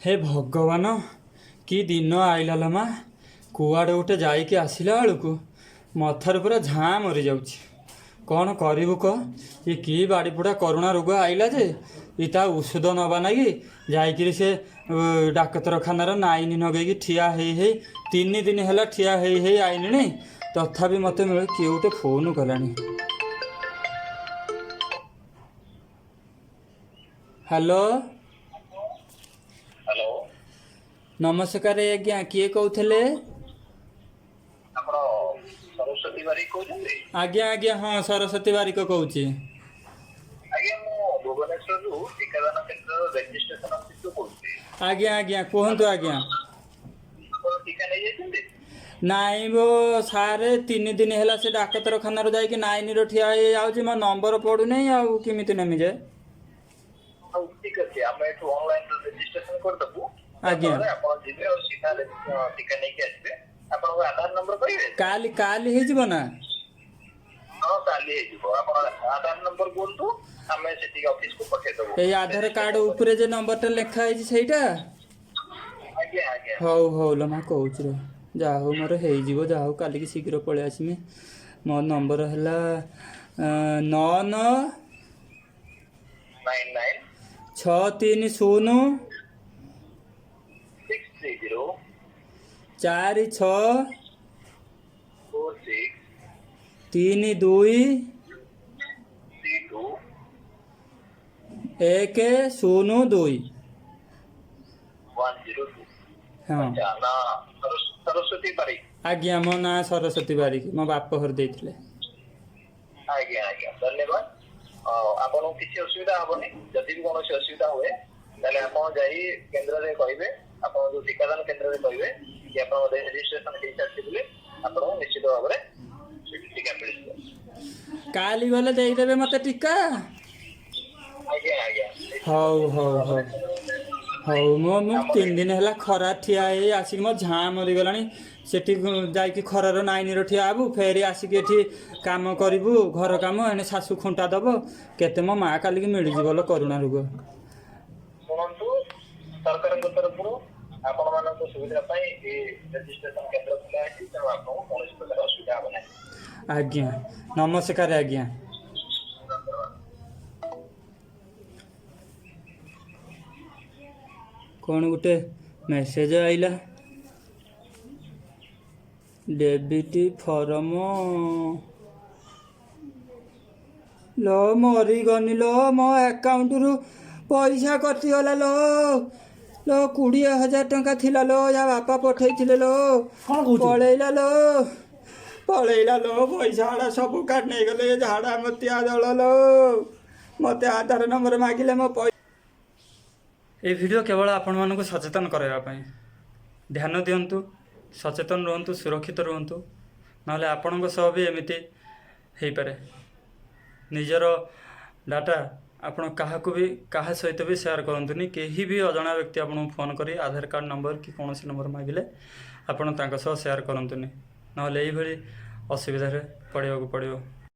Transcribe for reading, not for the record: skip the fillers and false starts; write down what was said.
ହେ ଭଗବାନ, କି ଦିନ ଆଇଲା ଲୋ ମା! କୁଆଡ଼େ ଗୋଟେ ଯାଇକି ଆସିଲା ବେଳକୁ ମଥାରୁ ପୁରା ଝାଁ ମରିଯାଉଛି। କ'ଣ କରିବୁ କହ? ଏ କି ବାଡ଼ିପୋଡ଼ା କରୁଣା ରୋଗ ଆଇଲା ଯେ ଏ ତା ଔଷଧ ନେବା ନାଗି ଯାଇକିରି ସେ ଡାକ୍ତରଖାନାର ନାଇନି ନଗେଇକି ଠିଆ ହେଇ ହେଇ 3 ଦିନ ହେଲା ଠିଆ ହେଇ ହେଇ ଆଇଲିଣି, ତଥାପି ମୋତେ ମିଳେ। କିଏ ଗୋଟେ ଫୋନ୍ କଲାଣି। ହ୍ୟାଲୋ। ହ୍ୟାଲୋ। ନମସ୍କାର ଆଜ୍ଞା, କିଏ କହୁଥିଲେ? ଆପଣ ସରସ୍ୱତୀ ବାରିକ କହୁଛନ୍ତି? ଆଜ୍ଞା, ହଁ, ସରସ୍ୱତୀ ବାରିକ କହୁଛି। ଆଜ୍ଞା, ମୁଁ ଭୁବନେଶ୍ୱରରୁ ଟିକାଦାନ କେନ୍ଦ୍ରର ରେଜିଷ୍ଟ୍ରେସନ ଅଫିସରୁ କହୁଛି। ଆଜ୍ଞା, କୁହନ୍ତୁ ଆଜ୍ଞା। ଆପଣ ଟିକା ନେଇଯାଇଛନ୍ତି? ନାଇଁ ବୋ ସାରେ, 3 ଦିନ ହେଲା ସେ ଡାକ୍ତରଖାନାରୁ ଯାଇକି ନାଇନିର ଠିଆ ହେଇଯାଉଛି, ମୋ ନମ୍ବର ପଡ଼ୁନାହିଁ, ଆଉ କେମିତି ନେମି ଯେ? ହଉ, ଠିକ ଅଛି, ଆମେ ଏଠୁ ଅନଲାଇନରେ ରେଜିଷ୍ଟ୍ରେସନ କରିଦେବୁ। ଯାହାଫଳରେ ଆପଣ ଯିବେ ଆଉ ସିଧା ଟିକା ନେଇକି ଆସିବେ। ଆପଣଙ୍କ ଆଧାର ନମ୍ବର କହିବେ? କାଲି କାଲି ହେଇଯିବ ନା? ହଁ, କାଲି ହେଇଯିବ। ଆପଣ ଆଧାର ନମ୍ବର କୁହନ୍ତୁ, ଆମେ ସେଠିକି ଅଫିସକୁ ପଠେଇଦେବୁ। ଏଇ ଆଧାର କାର୍ଡ଼ ଉପରେ ଯେ ନମ୍ବରଟା ଲେଖା ହେଇଛି, ସେଇଟା? ଆଜ୍ଞା। ହଉ ଲୋ ମା, କହୁଛି ର। ଯାହା ହଉ ମୋର ହେଇଯିବ, ଯାହା ହଉ କାଲିକି ଶୀଘ୍ର ପଳେଇ ଆସିମି। ମୋ ନମ୍ବର ହେଲା 9 9 9 9। 630 630। 46 46। 32 32। 102। 102। ହଁ। ଆଚ୍ଛା, ନା ସରସ୍ୱତୀ ବାରିକ? ଆଜ୍ଞା, ମୋ ନାଁ ସରସ୍ୱତୀ ବାରିକ, ମୋ ବାପ ଘର ଦେଇଥିଲେ। ଆଜ୍ଞା, ଧନ୍ୟବାଦ। ଆଉ ଆପଣଙ୍କୁ କିଛି ଅସୁବିଧା ହବନି। ଯଦି ବି କୌଣସି ଅସୁବିଧା ହୁଏ, ତାହେଲେ ଆପଣ ଯାଇ କେନ୍ଦ୍ରରେ କହିବେ, ଆପଣ ଯୋଉ ଟିକାଦାନ କେନ୍ଦ୍ରରେ କହିବେ କି ଆପଣଙ୍କ ରେଜିଷ୍ଟ୍ରେସନ ହେଇସାରିଛି ବୋଲି, ଆପଣଙ୍କୁ ନିଶ୍ଚିତ ଭାବରେ ସେଠି ଟିକା ମିଳିଯିବ। କାଲି ଗଲେ ଦେଇଦେବେ ମତେ ଟୀକା? ଆଜ୍ଞା। ହଉ, ମୁଁ 3 ଦିନ ହେଲା ଖରା ଠିଆ ହେଇ ଆସିକି ମୋ ଝାଁ ମରିଗଲାଣି। ସେଠି ଯାଇକି ଖରାର ନାଇନିର ଠିଆ ହେବୁ, ଫେରି ଆସିକି ଏଠି କାମ କରିବୁ, ଘର କାମ, ଏଣେ ଶାଶୁ ଖୁଣ୍ଟା ଦବ କେତେ। ମୋ ମା, କାଲିକି ମିଳିଯିବ ଲୋ କରୁଣା ରୋଗ। ଶୁଣନ୍ତୁ, ସରକାରଙ୍କ ତରଫରୁ ଆପଣମାନଙ୍କ ସୁବିଧା ପାଇଁ ଏ ରେଜିଷ୍ଟ୍ରେସନ କେନ୍ଦ୍ର ଖୋଲା ହେଇଛି, ତେଣୁ ଆପଣଙ୍କୁ କୌଣସି ପ୍ରକାର ଅସୁବିଧା ହେବ ନାହିଁ। ଆଜ୍ଞା, ନମସ୍କାର ଆଜ୍ଞା। ଧନ୍ୟବାଦ। କ'ଣ ଗୋଟେ ମେସେଜ ଆଇଲା, ଡିବିଟି ଫର୍ମ। ଲୋ, ମରିଗନି ଲୋ, ମୋ ଆକାଉଣ୍ଟରୁ ପଇସା କଟିଗଲା ଲୋ। ଲୋ, 20,000 ଟଙ୍କା ଥିଲା ଲୋ, ୟା ବାପା ପଠେଇଥିଲେ ଲୋ। କ'ଣ କହୁଛୁ? ପଳେଇଲା ଲୋ, ପଳେଇଲା ଲୋ, ପଇସା ଗୁଡ଼ା ସବୁ କାଢି ନେଇଗଲେ ଏ ଝାଡ଼ା ମତିଆ ଦଳ ଲୋ। ମୋତେ ଆଧାର ନମ୍ବର ମାଗିଲେ ମୋ ଏ ଭିଡ଼ିଓ କେବଳ ଆପଣମାନଙ୍କୁ ସଚେତନ କରାଇବା ପାଇଁ। ଧ୍ୟାନ ଦିଅନ୍ତୁ, ସଚେତନ ରୁହନ୍ତୁ, ସୁରକ୍ଷିତ ରୁହନ୍ତୁ, ନହେଲେ ଆପଣଙ୍କ ସହ ବି ଏମିତି ହେଇପାରେ। ନିଜର ଡାଟା ଆପଣ କାହାକୁ ବି, କାହା ସହିତ ବି ସେୟାର କରନ୍ତୁନି। କେହି ବି ଅଜଣା ବ୍ୟକ୍ତି ଆପଣଙ୍କୁ ଫୋନ୍ କରି ଆଧାର କାର୍ଡ଼ ନମ୍ବର କି କୌଣସି ନମ୍ବର ମାଗିଲେ ଆପଣ ତାଙ୍କ ସହ ସେୟାର କରନ୍ତୁନି, ନହେଲେ ଏଇଭଳି ଅସୁବିଧାରେ ପଡ଼ିବାକୁ ପଡ଼ିବ।